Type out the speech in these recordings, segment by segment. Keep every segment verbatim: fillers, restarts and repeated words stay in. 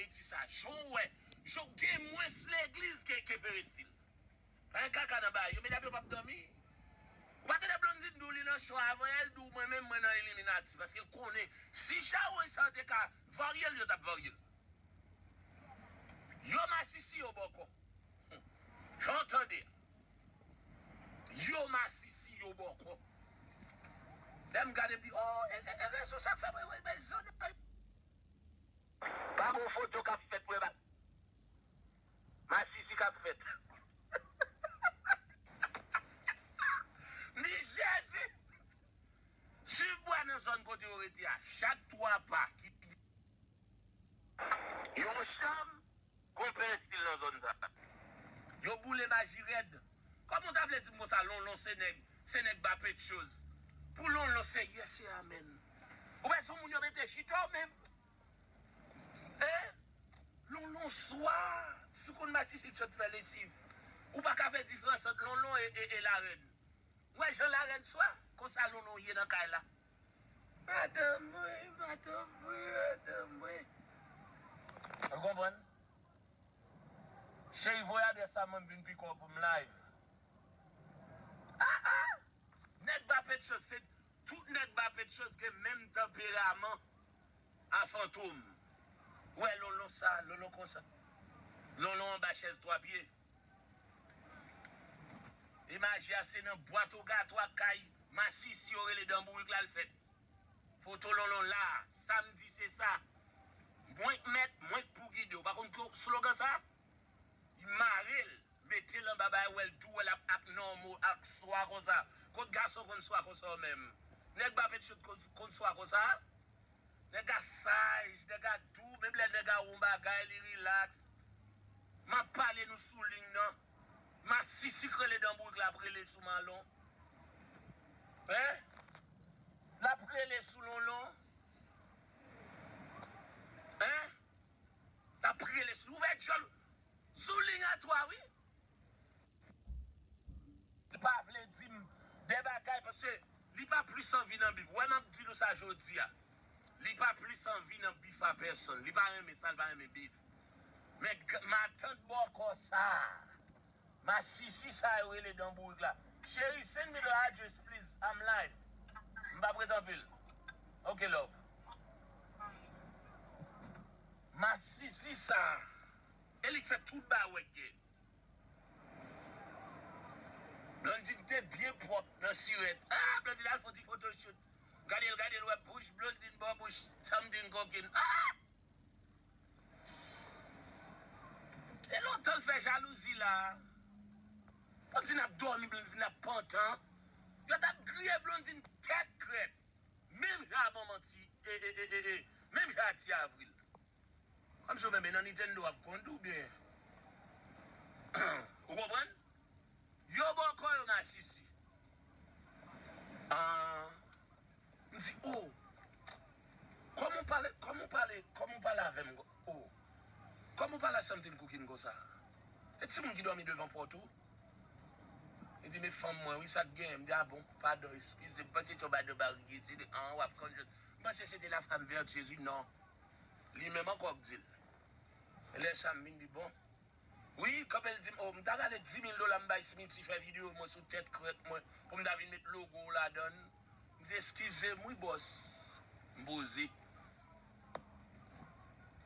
Ayiti sa, jan w wè, jan w gen mwens legliz ke, ke perestil. Pa gen kaka nan bagay yo, medam yo p ap dòmi. Ou pa tande Blondine di w li nan cho a, avan yè l di w mwen menm mwen nan Illuminati, paske l konnen si chawony sa yo te ka varye l, yo t ap varye l. Yo masisi yo bòkò. Jan w tande a. Yo masisi yo bòkò. Lè m gade m di, oh, e, e, e rezo sa k fè mwen wè bèl zòn. Pa gon foto k ap fèt mwen bat. Masisi k ap fèt. Ni Jezi. Swiv bwa nan zòn kote yo rete a. Chak twa pa ki yon chanm, gon perestil nan zòn sa. Yo boule maji rèd. Kòman w ta vle di m konsa Lonlon se nèg, se nèg ba Petchoz? Pou Lonlon se yes e amèn. Ou wè sou moun yo mete chita w menm. Hein? Lonlon swa, si w konn masisi t sot fè lesiv. Ou pa ka fè diferans ant Lonlon e, e, e larèn. Ou wè jan larèn swa, konsa Lonlon ye nan kay la. Madanm mwen, madanm mwen, madanm mwen. Ou konprann? Cheri, voye adrès la, mwen vin pike w pou m live. Ah, ah! Nèg ba Petchoz, se tout nèg ba Petchoz gen menm tanperaman a Fantom. Ou wè Lonlon sa, Lonlon konsa. Lonlon anba chèz twa pye. E maji a se nan bwat ogatwa kay masisi yo rele Dan Bourik la l fèt. Foto Lonlon la, sa m di se sa. Mwen k mèt, mwen k pou gide. Ou pa konn slogan sa? Li mare l, mete l anba bay, wè l dou, wè l ap ak nòmo, ak swa konsa. Kot gason konn swa konsa w menm? Nèg ba Petchoz konn, konn swa konsa? Nèg a saj, nèg a dou, menm lè nèg a wè yon bagay, li rilaks. M ap pale nou sou liy nan. Masisi k rele Dan Bourik la ap rele sou Lonlon. Hein? L ap rele sou Lonlon. Hein? L ap rele sou, ouvè djòl. Sou liy a twa, wi. Li pa vle di m de bagay, paske li pa plis anvi nan bif. Wè, m ap di nou sa jodi a. Li pa plis anvi nan bif a pèsonn. Li pa renmen sa, li pa renmen bif. Men g-, matant bòkò sa a, masisi sa yo rele Dan Bourik la. Cheri, send me the address, please. I'm live. M pa prete anpil. Ok, love. Masisi sa a. E li k fè tout bagay wè k gen. Blondine te byen pwòp nan sirèt. Ah, Blondine al fè yon ti photoshoot. Gade l, gade l, wè bouch Blondine, bò bouch Sandrine kokenn. Ah! E lontan l fè jalouzi la. Blondine ap dòmi, Blondine ap pantan. Yo t ap griye Blondine tèt krèt. Menm jan avan manti, e, e, e, e, e, menm jan a Ti Avril. Kòmsi w menm nan Nintendo w ap kondi oubyen? Ou konprann? Yo bòkò yo masisi. Ah, m di, oh, kòman w pale, kòman w pale, kòman w pale avè m, oh, kòman w pale a Sandrine kokenn konsa? E timoun ki dòmi devan pòt ou? Li di, men fanm mwen, wi, sa k genyen? M di, a bon, padon, eskize, m panse se yon bagay de barikiti, an, w ap konn jwenn. M panse se te la femme vertueuse, wi, non. Li menm ankò k di l. Lè sa m vin di, bon. Wi, kanpe l di m, oh, m ta gade dis mil dola m bay Smithy fè videyo mwen sou tèt krèt mwen, pou m ta vin met logo w ladan l. M di, eskize m, wi, bòs. M poze.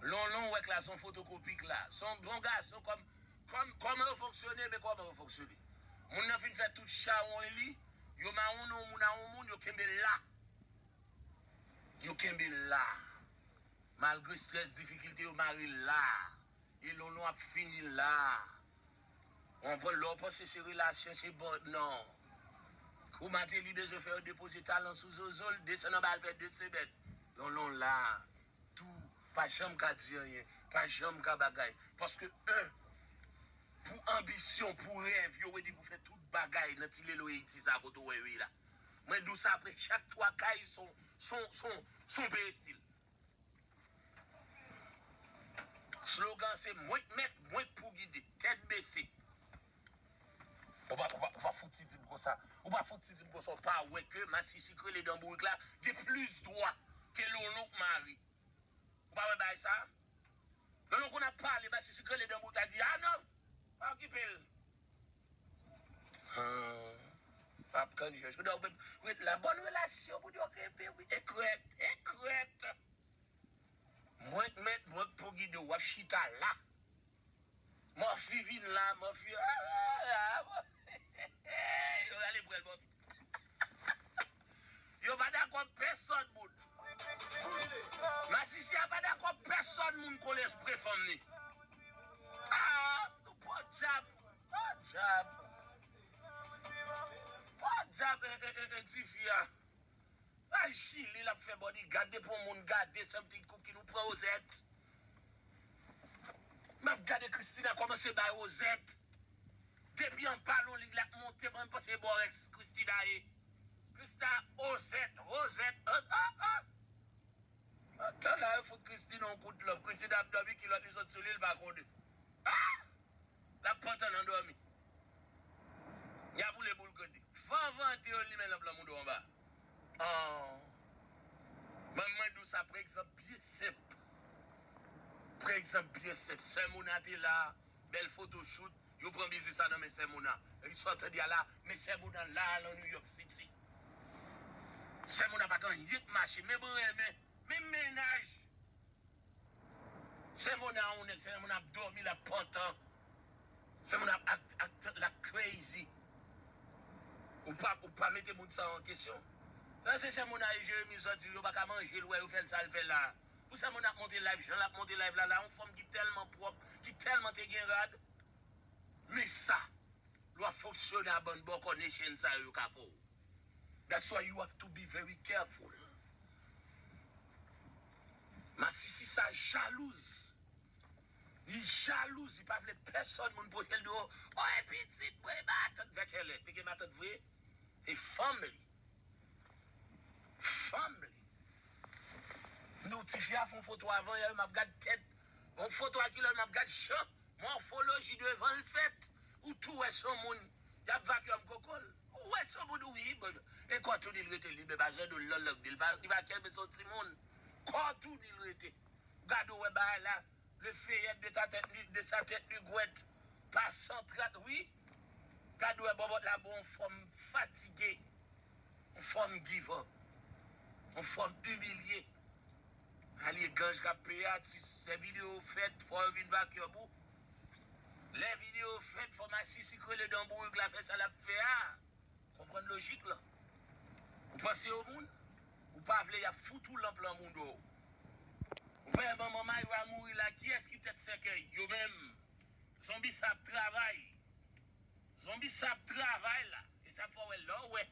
Lonlon wè k la, se yon fotokopi k la. Se yon bon gason, kòm, kòm, kòman yo fonksyone, men kòman yo fonksyone. Moun nan fin fè tout chawony li, yo mawon yon moun a yon moun, yo kenbe l la. Yo kenbe l la. Malgre strès, difikilte, yo mare l la. E Lonlon ap fini la. Ou konprann, lè w panse se relasyon, se bon, non. Kou Martelly bezwen fè yo depoze talan sou zozo l, desann anba al fè de semèn. Lonlon la. Tou, pa janm ka di anyen, pa janm ka bagay. Paske, en, pou anbisyon, pou rèv, yo redi pou fè tout bagay nan ti lelo Ayiti sa kote w wè yo ye la. Mwen di w sa, apre chak twa kay, se yon, se yon, se yon, se yon perestil. Slogan se mwen k mèt, mwen k pou gide. Tèt bese. Ou pa, ou pa, ou pa fouti di m konsa. Ou pa fouti di m konsa. Ou pa wè ke masisi k rele Dan Bourik la gen plis dwa ke Lonlon k mare. Ou pa wè bagay sa? Nan lè w konn ap pale, Masisi krele dan bout la di, "A non, pa okipe l." Ah, ap tann jèj. Kounye a w menm ret la. Bòn relasyon moun yo kenbe, wi. Ekrèt, ekrèt. Mwen k mèt, mwen k pou gide w. W ap chita la. Mòfi vin la, mòfi. Yo rale pran l, mòfi. Yo pa dakò pèsòn moun. Masisi a pa dakò pèsòn moun kon lespri fanm li. Ah, nou pòdyab, pòdyab. Pòdyab, e, e, e, e, tifi a. Ay, Chili, l ap fè bodyguard depi yon moun gade Something Cooking, ou pran wozèt. M ap gade Christina kòmanse bay wozèt. Depi anba Lon Lig la ap monte, mwen panse bò rès Christina ye. Christina, wozèt, wozèt, an, an, an. Antan la, yo fout Christina yon kout lòp. Christina ap dòmi, kilòt li sot sou li, l pa konnen. Ah! L ap pantan nan dòmi. Y ap boule boul kote. Van vante yo limen lanp lan moudo anba. An. Ban mwen di w sa, pa egzanp byen senp. Pa egzanp byen senp. Sè Mona te la, bèl photoshoot, yo pran biznis la nan men Sè Mona. Epi sa w tande a la, men Sè Mona la, la nan New York City. Sè Mona pa t anyen k mache, men mwen renmen, men mennaj. Sè Mona a yon nèg, Sè Mona ap dòmi, l ap pantan. Sè Mona ap ak, ak, l ap crazy. Ou pa, ou pa mete moun sa an kesyon. Sa se Sè Mona e Jeremi sòti, yo pa ka manje l, wè yo fè l sa l fè la. Pou Sè Mona ap monte live, jan l ap monte live la, la, yon fanm ki tèlman pwòp, ki tèlman te gen rad. Men sa, lè w ap fonksyone a bann bòkò nation sa yo, yo ka fè w. That's why you have to be very careful. Masisi sa jalouz. Li jalouz, li pa vle pèsòn moun pwoche l di, "O, o, e pitit mwen, e matant." Gad kèlè, te gen matant vre, se fanm li. Fanm li. Nou, tifi a fè yon foto avan yè, m ap gad tèt. Yon foto a kilè, m ap gad jan mòfoloji devan l fèt. Ou tou wè se yon moun, y ap vakyòm koko l. Ou wè se yon moun, wi, bon. E kò tou li l rete, li menm a jan nou l nan lang li, li pa, li pa kenbe se yon timoun. Kò tou li l rete. Gade w wè bagay la, le feyèt de ta tèt li, de sa tèt li gwèt, pa san trat, wi. Gade w wè bòbòt la bon, yon fanm fatige. Yon fanm give up. Yon fanm imilye. Alye ganj k ap peye atis. Lè videyo fèt, fò yo vin vakyòm ou. Lè videyo fèt, fò Masisi krele dan bourik la fè sa l ap fè a. Konprann lojik lan. Ou panse yo moun? Ou pa vle y ap fout ou lanp lan moudo. Ou pa wè manman Mayra mouri la, kiyès ki tèt sèkèy? Yo menm. Zonbi sa ap travay. Zonbi sa ap travay la. E sa fè w wè lè w wè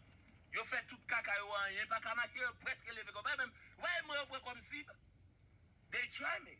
yo fè tout kaka yo anyen pa ka mache, yo prèske leve kò. Menm, wè mwen yo pran kòm sib. They try me.